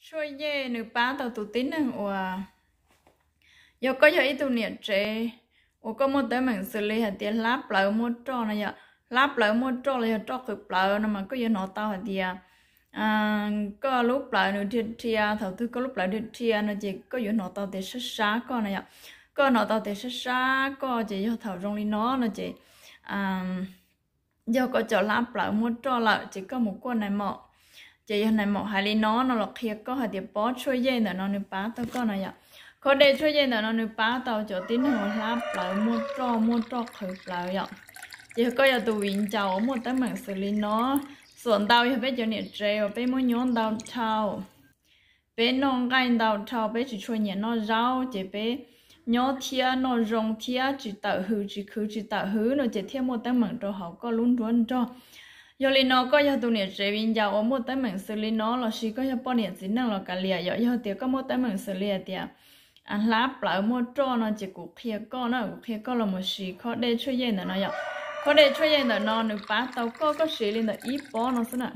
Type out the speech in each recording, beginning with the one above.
Tshuaj yej nws pab tau tus tib neeg uas, yog koj yog ib tug niam tsev uas koj muaj teeb meem xws li hais tias hlab plawv muaj roj no yom, hlab plawv muaj roj los yog roj qhwv plawv no mas koj yuav hnov tau hais tias koj lub plawv nws dhia dhia, thaum twg koj lub plawv dhia dhia no ces koj yuav hnov tau tias sab sab koj no yom. Koj hnov tau tias sab sab koj ces yog thaum zoo li no no ces yog koj cov hlab plawv muaj roj lawm ces koj mus kuaj nais maum. Ces yog nais maum hais li no no los qhia koj hais tias pob tshuaj yej ntawm no nws pab tau koj no yom. Khob dej tshuaj yej ntawm no nws pab tau cov tib neeg uas hlab plawv muaj roj, muaj roj qhwv plawv yom. Ces yog koj yog tus viv ncaus uas muaj teeb meem xws li no, xuam ntau yog peb cov niam tsev uas peb muab nyob ntau dhau, peb noj nqaij ntau dhau, peb tsis tshua nyiam noj zaub ces peb nyob thiab noj zoo thiab tsis tawm hws, tsis khwv tsis tawm hws no ces thiaj muaj teeb meem rau hauv koj lub nruab nrog. Yog li no koj yog tus niam tsev viv ncaus uas muaj teeb meem xws li no lossis koj yog poj niam txiv neej los kav liam yom, yog tias koj muaj teeb meem xws li hais tias hlab plawv muaj roj no ces kuv qhia koj na, kuv qhia koj los mus siv khob dej tshuaj yej ntawm no yom. Khob dej tshuaj yej ntawm no nws pab tau koj, koj siv li ntawm ib pob no xwb na.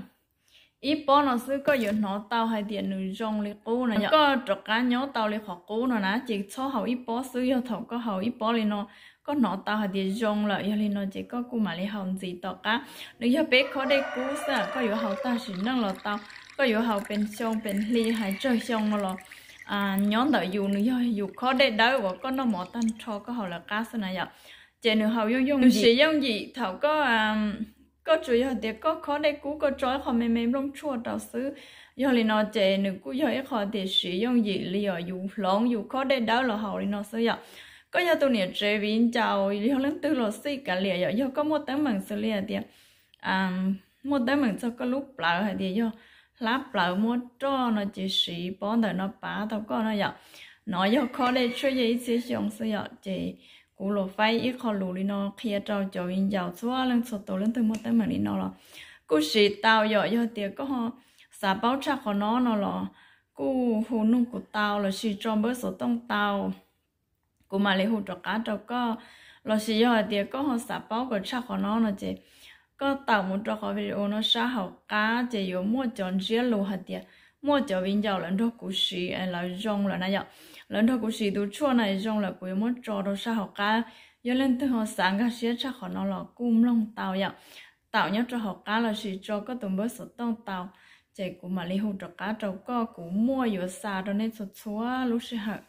Ib pob no xwb koj yuav hnov tau hais tias nws zoo li qub no yom. Koj rov qab nyob tau li qhov qub no na ces txhob haus ib pob xwb, yog thaum koj haus ib pob li no koj hnov tau hais tias zoo lawm, yog li no ces koj kuj mam li haus ntxiv tom qab. Nws yog peb khob dej kub xwb, koj yuav haus tag sim neej los tau, koj yuav haus pes xyoo pes hli hais tsawg xyoo no los nyob ntawm yus, nws yog yus khob dej dawb uas koj noj mov tag nrho koj haus lawv qab xwb na yom. Ces nws haus yooj yooj, nws siv yooj yim thaum koj koj tsuas yog tias koj khob dej kub koj tso ib qho me me nplooj tshuaj rau xwb. Yog li no ces nws kuj yog ib qho tias siv yooj yim li os, yus hloov yus khob dej dawb los haus li no xwb yom. Koj yog tus niam tsev viv ncaus yog leej twg los xij kav liam yom, yog koj muaj teeb meem xws li hais tias muaj teeb meem txog koj lub plawv hais tias yog hlab plawv muaj roj no ces siv pob ntawm no pab tau koj no yom. No yog khob dej tshuaj yej ib txhiab xyoo xwb yom, ces kuv los faib ib qho lus li no qhia rau cov viv ncaus txhua leej txhua tus leej twg muaj teeb meem li no los kuj siv tau yom. Yog tias koj ho xav paub tshaj qhov no no los kuj hu nug kuv tau lossis tso npawb xov tooj tau, kuv mam li hu rov qab rau koj. Lossis yog hais tias koj ho xav paub kom tshaj qhov no no ces koj tawm mus rau qhov video no sab hauv qab ces yuav muaj cov ntsiab lus hais tias muaj cov viv ncaus lawv nrog kuv siv lawv zoo lawm na yom. Lawv nrog kuv siv tus tshuaj na zoo lawm kuv yuav muab tso rau sab hauv qab. Yog leej twg ho xav nkag siab tshaj qhov no los kuj mloog tau yom. Tawm nyob rau hauv qab lossis tso koj tus npawb xov tooj tau, ces kuv mam li hu rov qab rau koj, kuv muaj yuav xa rau nej txhua txhua lub sij hawm.